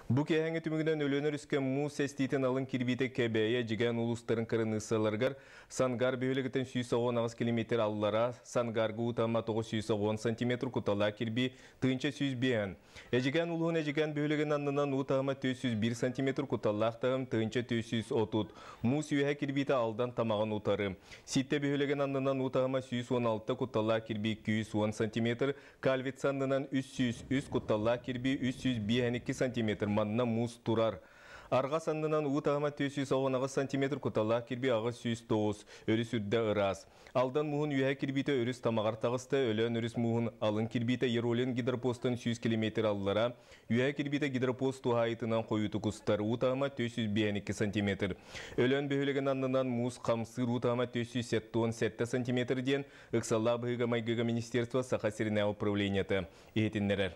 Бу киэһэҥҥи түмүгүнэн Өлүөнэ өрүскэ муус эстиитин алын кирбиитэ Кэбээйи, Эдьигээн улуустарын кыраныыссаларыгар Сангар бөһүөлэгиттэн 118 километр аллара, Сангарга уу таһыма 910 сантиметр, Куталаах кирбии 1105. Эдьигээн улууһун Эдьигээн бөһүөлэгин аннынан уу таһыма 401 сантиметр, Куталлаах таһым 1430. Муус үөһэ кирбиитэ Алдан тамаҕын утары. Сииттэ бөһүөлэгин аннынан уу таһыма 116, Кутталлаах кирбии 210 сантиметр, Кальвица аннынан 303, кутталлаах кирбии 352 сантиметр, манна муус турар. Арҕас аннынан уу таһыма 418 сантиметр, кутталлаах кирбии 809, өрүс үрдэ ыраас. Алдан мууһун үөһэ кирбиитэ өрүс тамаҕар таҕыста, Өлөөн өрүс мууһун алын кирбиитэ Еролин гидропостан 100 километр аллара, үөһэ кирбиитэ гидропост туһаайытынан хойуутук устар, уу таһыма 452 сантиметр. Өлөөн бөһүөлэгин аннынан муус хамсыыр, уу таһыма 477 сантиметр диэн Ыксаллаах быһыыга-майгыга министерство Саха сиринээҕи управлениета иһитиннэрэр.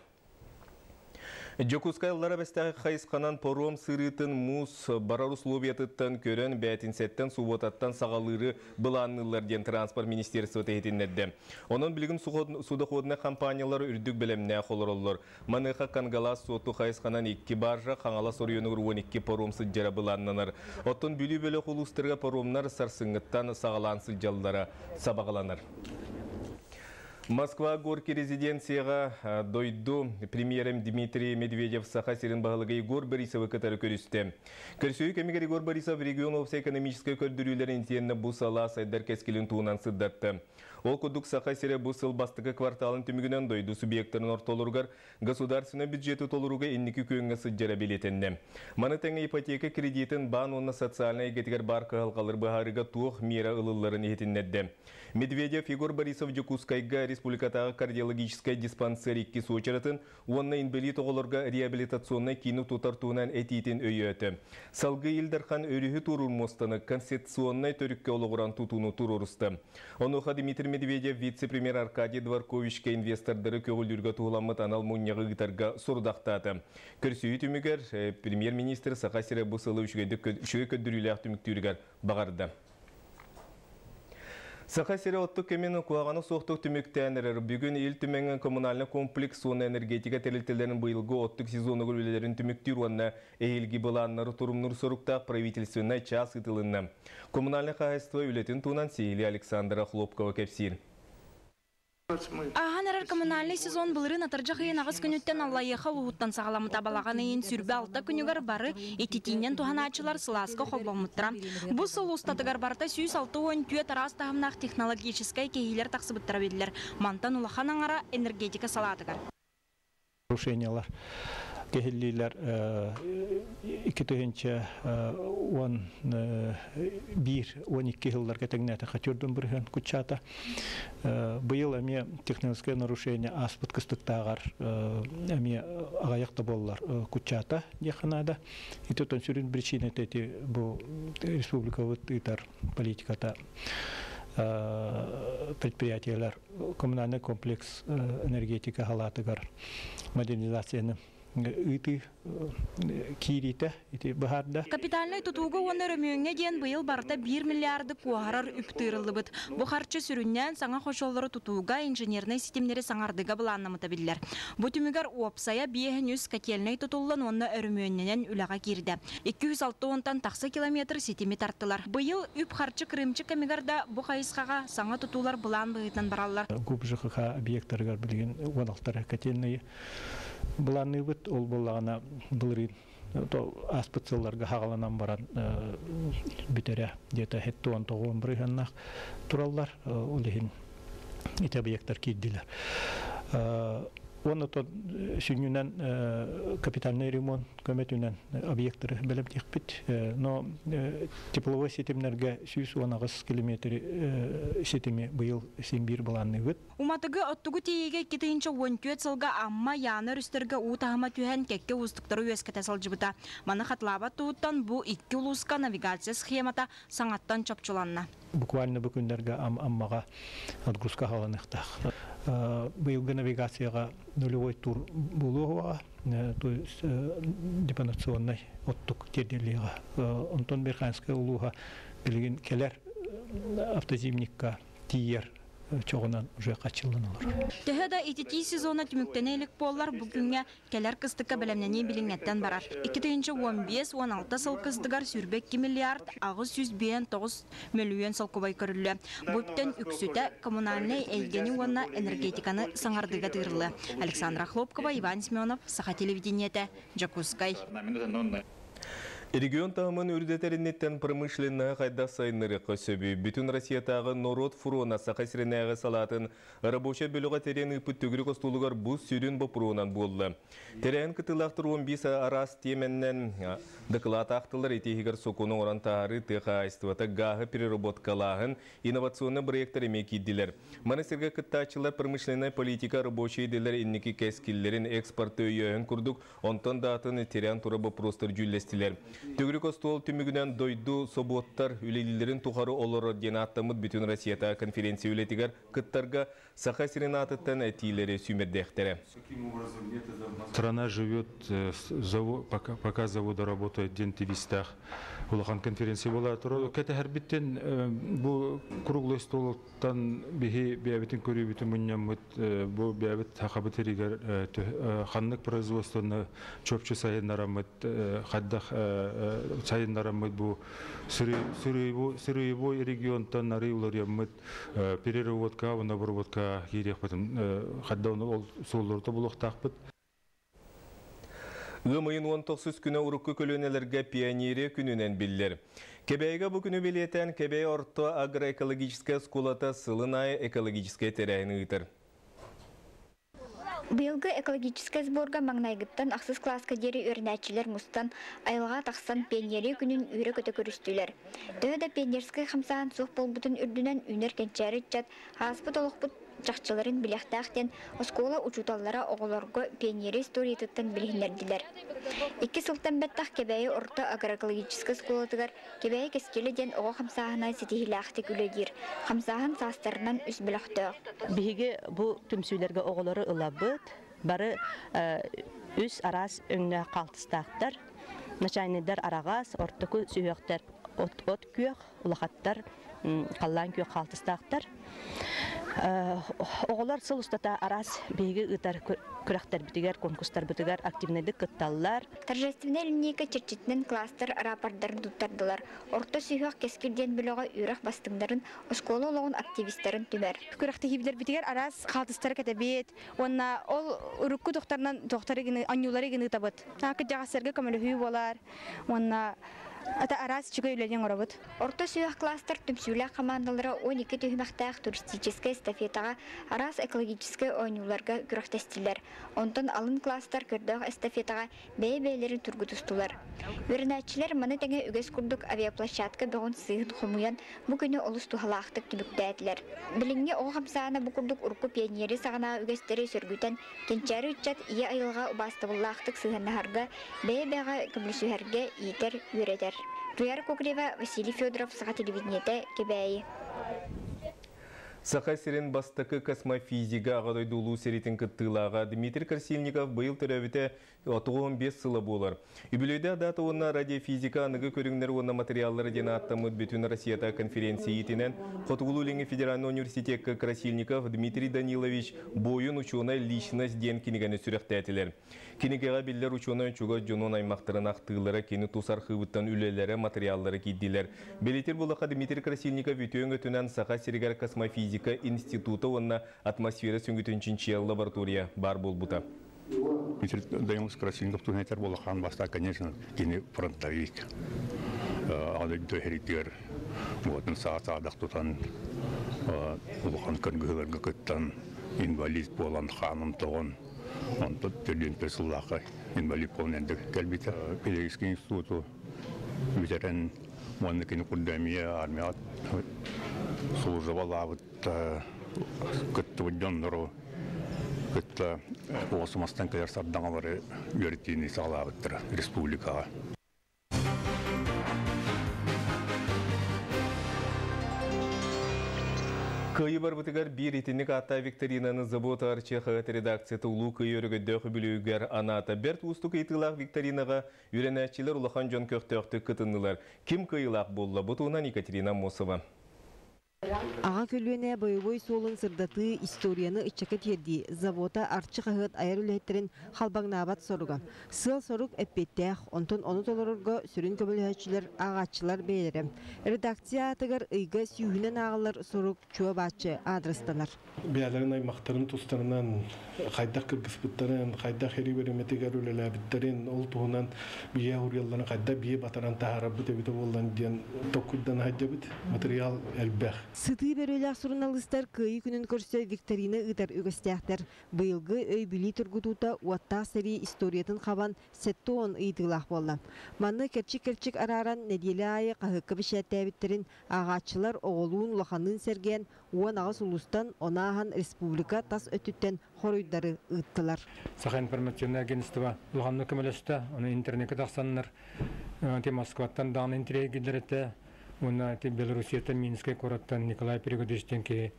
Дьокуускай Аллара Бэстээҕи хайысханан паром сырыытын муус барар условиятыттан көрөн бээтинсэттэн субуотаттан саҕалыыры былаанныыллар диэн транспорт министерствота иһитиннэрдэ. Онон билигин судоходнай компаниялар үрдүк бэлэмнээх олороллор. Маныаха Кангалаас Суотту хайысханан икки баржа, Хаҥалас оройуонугар 12 паром сылдьара былааннанар. Оттон Бүлүү бөлөх улуустарыгар паромнар сарсыҥҥыттан саҕалаан сылдьаллара сабаҕаланар. Москва Горки резиденцияҕа дойду премьерэ Дмитрий Медведев Саха сирин баһылыга Егор Борисовы кытары көрүстэ. Көрсүһүү кэмигэр Егор Борисов регион уопсай экономическай көрдөрүүлэрин итиэннэ бу салаа сайдар кэскилин туһунан сырдатта. Ол курдук Саха сирэ бу сыл бастакы кварталын түмүгүнэн дойду субъектарын ортолоругар государственнай бюджеты толорууга инники күөҥҥэ сылдьара бэлиэтэннэ. Маны тэҥэ ипотека кредитин баан уонна социальнай эйгэтигэр баар кыһалҕалары быһаарыыга туох миэрэ ылылларын иһитиннэрдэ. Медведев Егор Борисов Дьокуускайга республикатааҕы кардиологическай диспансер иккис уочаратын уонна инбэлиит оҕолорго реабилитационнай киини тутар туһунан этиитин өйөөтө. Салгыы Ил Дархан өрүһү туоруур муостаны конституционнай төрүккэ олоҕуран тутууну туруоруста. Онуоха Дмитрий Медведев вице-премьер Аркадий Дворковичка инвестордары көҕүлүүргэ туһуламмыт анал мунньаҕы ыытарга сорудахтаата. Көрсүһүү түмүгэр премьер-министр Саха сирэ бу сылы үчүгэй көрдөрүүлээх түмүктүүрүгэр баҕарда. Саха сирэ оттук кэмин куһаҕана суохтук түмүктээн эрэр. Бүгүн Ил Түмэҥҥэ коммунальнай комплекс уонна энергетика тэрилтэлэрин быйылгы оттук сезонугар үлэлэрин түмүктүүр уонна эһиилги былааннары торумнуур соруктаах правительственнай чаас ыытылынна. Коммунальнай хаһаайыстыба үлэтин туһунан сиһилии Александра Хлопкова кэпсиир. Ааһан эрэр коммунальнай сезон былырыын атырдьах ыйын аҕыс күнүттэн Аллайыаха улууһуттан саҕаламмыта. Балаҕан ыйын 26 күнүгэр бары ититиинэн туһанааччылар сылааска холбоммуттара. Бу сыл устатыгар барыта 164 араас таһымнаах технологическай кэһиилэр тахсыбыттара биллэр. Мантан улахан аҥара энергетика салаатыгар. Нарушениялар кэһиллиилэр 2011-12 сылларга тэҥнээтэххэ төрдүн бырыһыан куччаата. Быйыл эмиэ техническое нарушение ааспыт кыстыктааҕар эмиэ аҕыйах да буоллар куччаата диэххэ наада. Ити оттон сүрүн причинэтэ ити бу республикабыт ыытар политиката предприятиелар коммунальный комплекс энергетика халаатыгар модернизацияны ыытыы киириитэ ити быһаарда. Капитальнай тутууга уонна өрөмүөҥҥэ диэн быйыл барыта 1 миллиарды куоһарар үп тыырыллыбыт. Бу харчы сүрүннээн саҥа хочоллору тутууга инженернэй ситимнэри саҥардыыга былааннаммыта биллэр. Бу түмүгэр уопсайа 5 котельнай тутуллан уонна өрөмүөннэнэн үлэҕэ киирдэ. 260-тан тахса километр ситими тартылар. Быйыл үп-харчы кырыымчык кэмигэр да бу хайысхаҕа саҥа тутуулар былаан быһыытынан бараллар. ГУП ЖКХ объектарыгар билигин 16 котельнайы былаанныыбыт. Ол буоллаҕына былырыын ааспыт сылларга хаҕаланан баран бүтэрэ где-то 79 бырыһыаннаах тураллар. Ол иһин ити объектар киирдилэр. Уонна сүнньүнэн капитальный ремонт көмөтүнэн объектары бэлэмниэхпит. Но тепловой ситимнэргэ 118 километр ситими быйыл син биир былаанныыбыт. Уматыгы оттугу тиийиигэ 2014 сылга Амма, Яна өрүстэргэ уу таһыма түһэн кэккэ уустуктары үөскэтэ сылдьыбыта. Маны хатылаабат туһуттан бу икки улууска навигация схемата саҥаттан чопчуланна. Буквально бу күннэргэ Аммаҕа отгрузка хааланыахтаах. Быйылгы навигацияҕа нулевой тур буолуоҕа, то есть депонационнай оттук тиэрдиллиэҕэ. Онтон Верхоянскай улууһа билигин кэлэр автозимникка тиийэр. чоҕунан уже хааччыллан олорор. Төһө да ититии сезона түмүктэнэ илик буоллар, бу күҥҥэ кэлэр кыстыкка бэлэмнэнии билиҥҥэттэн барар. 2015-16 сыл кыстыгар 22 миллиард 859 мөлүйүөн солкуобай көрүллүө. Бу үптэн үксүтэ коммунальнай эйгэни уонна энергетиканы саҥардыыга тыырыллыа. Александра Хлопкова, Иван Семенов, Саха телевидениетэ, Дьокуускай. Регион таһымын үрдэтэр инниттэн промышленноһы хайдах сайыннарыахха сөбүй? Бүтүн Россиятааҕы норуот фрона Саха сиринээҕи салаатын рабочай бөлөҕө тэрийэн ыыппыт төгүрүк остуолугар бу сүрүн боппуруоһунан буолла. Тэрээһин кыттыылаахтар 15 араас тиэмэннэн дакылаат аахтылар. Ити иһигэр сокуону оҥорон таһаарыы, тыа хаһаайыстыбата, гааһы переработкалааһын, инновационнай бырайыактар эмиэ киирдилэр. Маны сэргэ кыттааччылар промышленнай политика, рабочай идэлэр инники кэскиллэрин, экспорты өйөөһүн курдук онтон да атын тирээн турар боппуруостар дьүүллэстилэр. Төгүрүк остуол түмүгүнэн дойду собуоттар үлэлииллэрин тухары олорор диэн ааттаммыт Бүтүн Россиятааҕы конференция үлэтигэр кыттарга Саха сирин аатыттан этиилэри сүүмэрдиэхтэрэ. Страна живет, пока, пока завода работает диэн девизтээх улахан конференция буола турар. Кэтэһэрбиттэн бу круглый столтан биһи бэйэбитин көрүүбүтүн мунньаммыт бу бэйэбит сахабыт сиригэр ханнык производствоны чопчу сайыннараммыт хайдах сайыннараммыт бу сырьевой регионтан арый уларыйаммыт переработка уонна обработка киириэхпитин хайда ол суоллору булуохтаахпыт. Ыам ыйын 19 күнэ урукку көлүөнэлэргэ Пионерия күнүнэн биллэр. Кэбээйигэ бу күнү бэлиэтээн Кэбээйи орто агроэкологическай оскуолата сылын аайы экологическай тэрээһин ыытар. Быйылгы экологическай сборга маҥнайгыттан ахсыс кылааска диэри үөрэнээччилэр мустан, айылҕаҕа тахсан Пионерия күнүн үөрэ-көтө көрүстүлэр. Төһө да пионерскай хамсааһын суох буолбутун үрдүнэн үүнэр кэнчээри ыччат ааспыт олохпут чахчыларын билиэхтээх диэн оскуола учууталлара оҕолорго пионерия историятыттан билиһиннэрдилэр. Икки сылтан бэттэх Кэбээйи орто агроэкологическай оскуолатыгар Кэбээйи кэскилэ диэн оҕо хамсааһына ситиһиилээхтик үлэлиир. Хамсааһын саастарынан үс бөлөхтөөх. Биһиги бу түмсүүлэргэ оҕолору ылабыт. Бары үс араас өҥнөөх хаалтыстаахтар. Начальнайдар араҕас, ортоку сүһүөхтэр от, от күөх, улахаттар халлаан күөх хаалтыстаахтар. Оҕолор сыл устата араас биһиги ыытар күрэхтэрбитигэр, конкурстарбытыгар активнайдык кытталлар. Торжественнай линейка чэрчитинэн класстар рапордарын туттардылар. Орто сүһүөх Кэскил диэн бөлөҕө үөрэх бастыҥнарын, оскуола олоҕун активистарын түмэр. Күрэхтэһиилэрбитигэр араас хаалтыстары кэтэбит уонна ол урукку тохтарынан тохтары гыны анньуулары гыны ыытабыт. Кырдьаҕастарга көмөлөһүү буолар уонна ата араас үчүгэй үлэни оҥоробут. Орто сүһүөх класстар түмсүүлээх хамаандалара 12 түһүмэхтээх туристическай эстафетаҕа араас экологическай оонньууларга күрэхтэстилэр. Онтон алын класстар көрдөөх эстафетаҕа бэйэ-бэйэлэрин тургутустулар. Үөрэнээччилэр маны тэҥэ үгэс курдук авиаплощадка бөҕүн сыыһын хомуйан бу күнү олус туһалаахтык түмүктээтилэр. Билиҥҥи оҕо хамсаана бу курдук урукку пионерия саҕанааҕы үгэстэри сөргүтэн, кэнчээри ыччат ийэ айылҕа убаастабыллаахтык сыһыаннаһарга, бэйэ-бэйэҕэ көмөлөсүһэргэ иитэр, үөрэтэр. Туяра Кокрева, Василий Федоров, Саха телевидениетэ, Кэбээйи. Саха сирин бастакы космофизига Аҕа дойду Улуу сэриитин кыттыылааҕа Дмитрий Красильников быйыл төрөөбүтэ 95 сыла буолар. Үбүлүөйдээх дата уонна радиофизика аныгы көрүҥнэр уонна материаллара диэн ааттаммыт Бүтүн Россията конференция иитинэн Хотугулуу-Илиҥҥи федеральнай университекка Красильников Дмитрий Данилович «Буойун учуонай личность» диэн кинигэни сүрэхтээтилэр. Кинигэҕэ биллэр учуонай чугас дьонун аймахтарын ахтыылара, кини тус архыыбыттан үлэлэрэ, материаллара киирдилэр. Бэлиэтиир буоллахха, Дмитрий Красильников үтүө өҥөтүнэн Саха сиригэр космофизика института уонна атмосфера сүҥүтүн чинчийэр лаборатория баар буолбута. Дмитрий Данилович Красильников туһунан буоллахан бастаан, конечно, кини фронтовик. Аны дөһэритигэр уотун саа-саадах тутан улахан кыргыһыыларга кыттан инвалид буолан хаанын тоҕон онтон төлүөн сыллаахха инвалид буолан эрдэ кэлбитэ. Педагогический институту бүтэрэн уонна кини курдук эмиэ армияҕа службалаабыт кыттыбыт дьоннору кытта космостан кэлэр сардаҥалары үөрэтиини саҕалаабыттара республикаҕа. Кыайыы барбытыгар биир итинник ааттаах викторинаны Забот Арчы хаһыат редакцията Улуу Кыайыы өрөгөйдөөх үбүлүөйүгэр анаата. Бэрт уустук ыйытыылаах викторинаҕа үөрэнээччилэр улахан дьон көхтөөхтүк кытыннылар. Ким кыайыылаах буолла? Бу туһунан Екатерина Аммосова. Аҕа көлүөнэ бойобуой суолун сырдатыы, историяны ыччакка тиэрдии, Забота Арчы хаһыат айар үлэһиттэрин халбаҥнаабат соруга. Сыал-сорук эппиэттээх, онтон ону толорорго сүрүн көмөлөһөөччүлэр, ааҕааччылар бэйэлэрэ. Редакция аатыгар ыйга сүүһүнэн ааҕыллар сурук чуо-бааччы аадырыстанар. Бэйэлэрин аймахтарын тустарынан хайдах кыргыспыттарын, хайдах эрий бэримэтигэр үлэлээбиттэрин, ол туһунан бийэ уруйалларын хайдах бие батаран таһаарарбыт эбитэ буоллан диэн токкуйдан сылдьабыт. Материал элбэх. Сытыы бөрөлөөх суруналыыстар Кыайыы күнүн көрсө викторина ыытар үгэстээхтэр. Быйылгы өй-билии тургутуута уоттаах сэрии историятын хабан 70 ыйытыылаах буолла. Манна кэрчик-кэрчик арааран нэдиэлэ аайы хаһыакка бэчээттээбиттэрин ааҕааччылар оҕолуун-улаханныын сэргээн 18 улуустан, ону ааһан республика тас өттүттэн хоруйдары ыыттылар. Саха информационное агентство улаханнык көмөлөстө, ону интернекке тахсаннар Москваттан даҕаны интриэгиллэр этэ, уонна Белоруссияттан Минскэй куораттан Николай Перегодовичтан киһи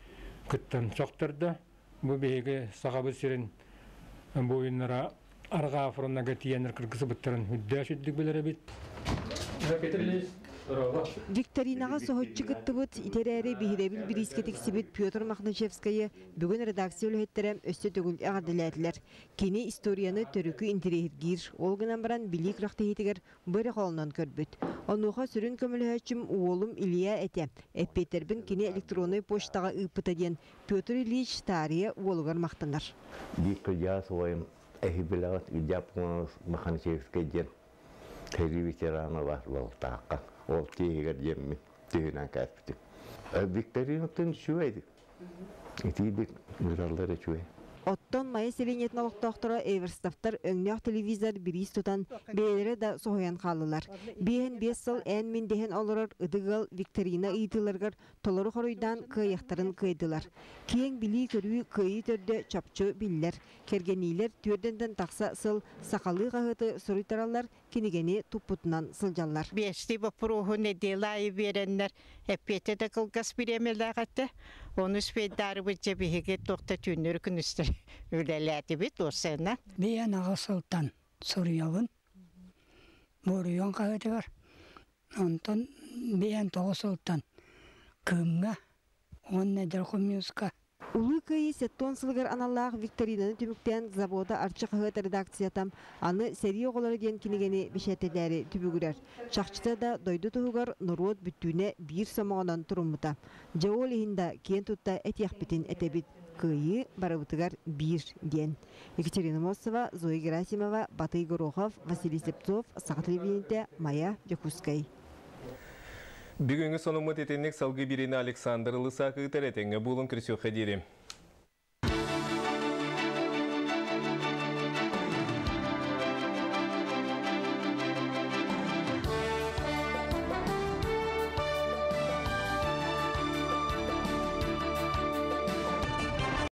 кыттан сохтордо. Бу биһиги Сахабыт сирин буойуннара арҕаа фроннага тиийэннэр кыргысыбыттарын үрдээх үрдүк билэр эбит. Викторинаҕа соһуччу кыттыбыт, ити эрээри биһирэбил бириискэ тиксибит Петр Мохначевскайы бүгүн редакция үлэһиттэрэ өссө төгүл эҕэрдэлээтилэр. Кини историяны төрүкү интэриэһиргиир, ол гынан баран билии күрэхтэһиитигэр бу эрэ холонон көрбүт. Онуоха сүрүн көмөлөһөөччүм уолум Илья этэ. Эппиэттэрбин кини электроннай почтаҕа ыыппыта диэн Петр Ильич таарыйа уолугар махтанар. Биир кырдьаҕас убайым эһи билэҕит Дьаппонов Маханчевскай диэн сэрии ветерана бар буолтаахха. Ол тииһигэр диэммин түһүнэн кээспитим. Викторинатын үчүгэй. Итиибит ыыталлар үчүгэй. Оттон Майа сэлиэнньэтин олохтоохторо Эверстовтар өҥнөөх телевизор бириис тутан, бэйэлэрэ да соһуйан хааллылар. 55 сыл эн-мин дэһэн олорор ытык ыал викторина ыйытыыларыгар толору хоруйдаан кыайыахтарын кыайдылар. Киэҥ билии-көрүү кыайыы төрдө чопчу биллэр. Кэргэниилэр түөрдэнтэн тахса сыл сахалыы хаһыаты суруйтараллар, кинигэни туппутунан сылдьаллар. Биэстии боппуруоһу нэдиэлэ аайы биэрэннэр, эппиэтэ да кылгас бириэмэлээх этэ. Ону успейдаарыбыт дьэ биһиги туох да түүннэри күнүстэри үлэлээтибит уопсайынан. Биэн аҕыс сылтан суруйабын. Буоруйуон хаһыатыгар. Онтон биэн тоҕус сылтан Кыымҥа уонна Эдэр хомуньууска. Улуу Кыайыы 70 сылыгар аналлаах викторинаны түмүктээн Завода Арчы хаһыат редакцията аны Сэрии оҕолоро диэн кинигэни бэчээттэтээри түбүгүрэр. Чахчыта да дойду туһугар норуот бүттүүнэ биир сомоҕонон туруммута. Дьэ ол иһин да киэн тутта этиэхпитин этэбит, Кыайыы барыбытыгар биир диэн. Екатерина Мосова, Зоя Герасимова, Батый Горохов, Василий Слепцов, Саха телевидениетэ, Майа, Дьокуускай. Бүгүҥҥү сонуммут итинник салгыы биэриини Александр Лысак ыытар этэҥҥэ буолуҥ көрсүөххэ диэри.